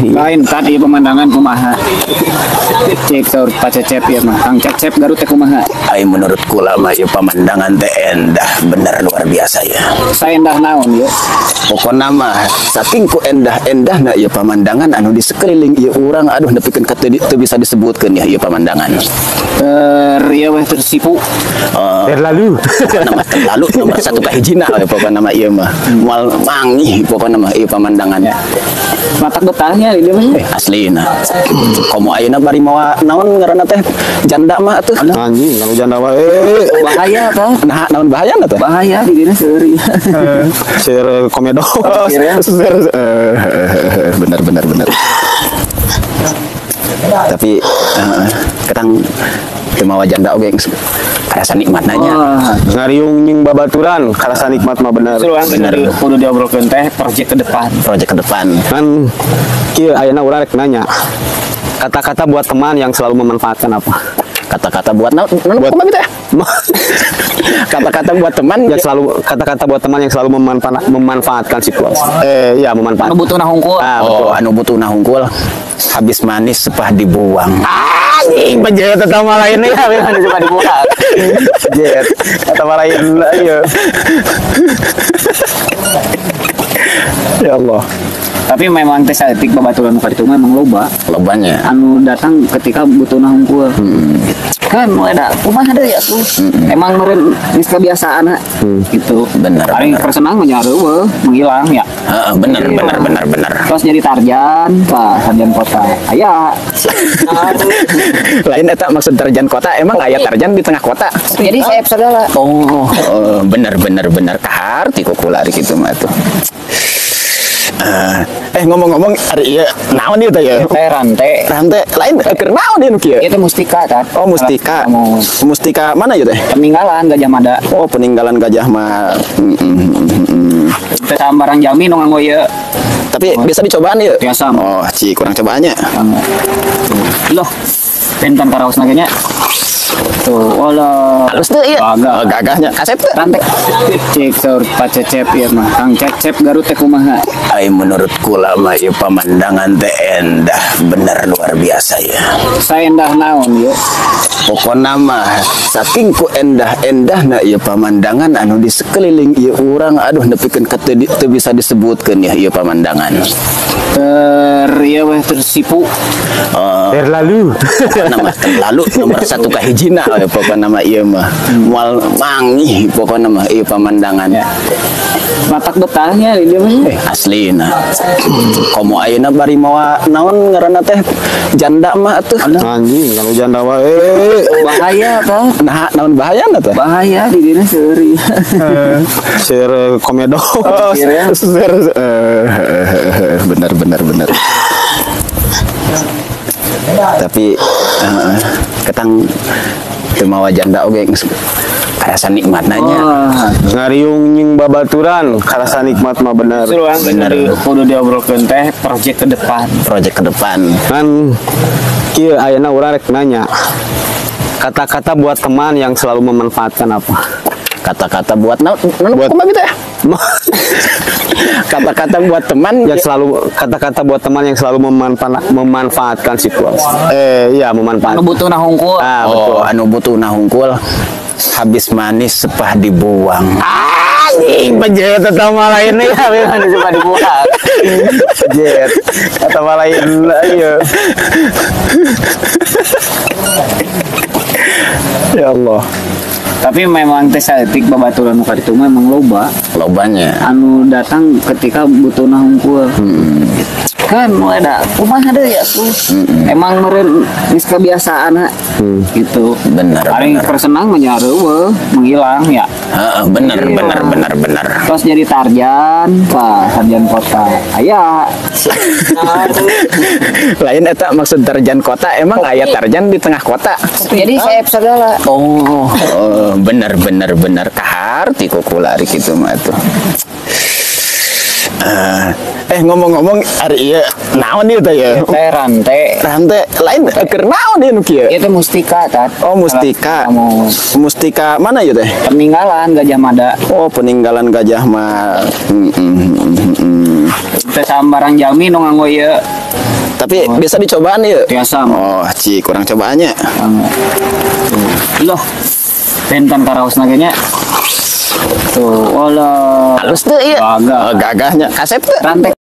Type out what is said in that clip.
Lain tadi pemandangan kumaha. Cek saur Pak Cecep ya mah. Kang Cecep Garut teh kumaha? Ai menurut kula mah ieu pamandangan teh endah bener luar biasa ya. Saendah naon ya? Pokona mah saking ku endah-endahna ieu pamandangan anu di sekeliling ieu urang aduh nepikeun ka teu bisa disebutkeun ya ieu pamandangan. Ter ieu weh tersipu. Terlalu. Nama terlalu nomor satu kahijina we pokona mah ieu mah. Moal mangih pokona mah ieu pamandangan. Ya. Matak betahnya di dieu mah. Aslina. Komo ayeuna bari mawa naon ngaranna teh janda mah atuh. Anjing kalau janda wae. Bahaya tah. Nah, naon bahayana teh? Bahaya di dieu seueur. Seur komedo. Oh, benar benar benar. Tapi ketang teu mawa janda oge karasa nikmatna nya. Ngariung nying babaturan karasa nikmat mah bener. Bener. Kudu diobrolkeun teh project ke depan. Project ke depan. Kan kieu ayeuna urang rek nanya. Kata-kata buat teman yang selalu memanfaatkan apa? Kata-kata buat naon Buat- kumaha teh? Kata-kata buat teman Yang selalu kata-kata buat teman yang selalu memanfaatkan situasi. Iya memanfaatkan. Anu butuhna hungkul. Ah, betul. Oh, anu butuhna hungkul habis manis sepah dibuang. Anjing pejet atau malah ini ya Anu suka dibuang. Pejet atau malah ini iya. Ya Allah. Tapi memang teh saeutik babaturan nu kaditu mah emang loba. Lobanya. Anu datang ketika butuhna hungkul. Kan ada kumaha deui atuh. Emang meureun geus kebiasaan gitu. Bener, Paling bener. personal mah nya eueuh, menghilang ya. Heeh, bener bener bener bener. Terus jadi Tarjan, Pak, Tarjan kota. Aya. Lain eta maksud Tarjan kota, emang aya Tarjan di tengah kota. Jadi saya segala. Oh, bener bener bener kaharti ku kula ari kitu mah atuh. Ngomong-ngomong ari ieu naon ieu teh ya? Teh rantai. Rantai lain keur naon ieu nu kieu? Itu mustika kan? Oh, mustika. Kamu Mustika mana ieu teh? peninggalan Gajah Mada. Oh, peninggalan Gajah Mada. Teh barang jami nu nganggo ieu. Tapi bisa dicobaan ieu? Biasa. Oh, ci kurang cobaannya. Loh, benten karaosna ge nya. Tuh, walah. Halus teu ieu? Gagah. Oh, gagahnya. Kasep teu? Rantai. Cek saur Pak Cecep ieu mah. Kang Cecep Garut teh kumaha? Ai menurut kula mah ieu pamandangan teh endah bener luar biasa ya. Saendah naon ieu? Pokona mah saking ku endah-endahna ieu pamandangan anu di sekeliling ieu urang aduh nepikeun ka teu bisa disebutkeun ya ieu pamandangan. Ter ieu weh tersipu. Terlalu. Nama terlalu nomor satu kahijina we pokona mah ieu mah. Moal mangih pokona mah ieu pamandangan. Ya. Matak betahnya di dieu mah. Aslina. Komo ayeuna bari mawa naon ngaranna teh janda mah atuh. Anjing kalau janda wae. Bahaya tah. Nah, naon bahayana teh? Bahaya di dieu seueur. Seur komedo. Oh, benar benar benar. Tapi ketang teu mawa janda oge karasa nikmatna nya. Ngariung nying babaturan karasa nikmat mah bener. Bener. Kudu diobrolkeun teh project ke depan. Project ke depan. Kan kieu ayeuna urang rek nanya. Kata-kata buat teman yang selalu memanfaatkan apa? Kata-kata buat naon Buat- kumaha teh? Kata-kata buat teman Yang selalu kata-kata buat teman yang selalu memanfaatkan situasi. Iya memanfaatkan. Anu butuhna hungkul. Ah, betul. Oh, anu butuhna hungkul habis manis sepah dibuang. Anjing pejet atau malah ini ya Anu suka dibuang. Pejet atau malah ini iya. Ya Allah. Tapi memang teh saeutik babaturan nu kaditu mah emang loba. Lobanya. Anu datang ketika butuhna hungkul. Kan ada kumaha deui atuh. Emang meureun geus kebiasaan gitu. Bener, Paling bener. personal mah nya eueuh, menghilang ya. Heeh, bener bener bener bener. Terus jadi Tarjan, Pak, Tarjan kota. Aya. Lain eta maksud Tarjan kota, emang aya Tarjan di tengah kota. Jadi saya segala. Oh, bener bener bener kaharti ku kula ari kitu mah atuh. Ngomong-ngomong ari ieu naon ieu teh ya? Teh rantai. Rantai lain keur naon ieu nu kieu? Itu mustika, Tat. Oh, mustika. Kamu Mustika mana ieu teh? Peninggalan Gajah Mada. Oh, peninggalan Gajah Mada. Teh sambarang jami nu nganggo ieu. Tapi bisa dicobaan ieu? Biasa. Oh, ci kurang cobaannya. Tuh. Loh. Benten karaosna ge nya. Tuh, olah. Halus teu ieu? Gagah. Oh, gagahnya. Kasep teu? Rantai.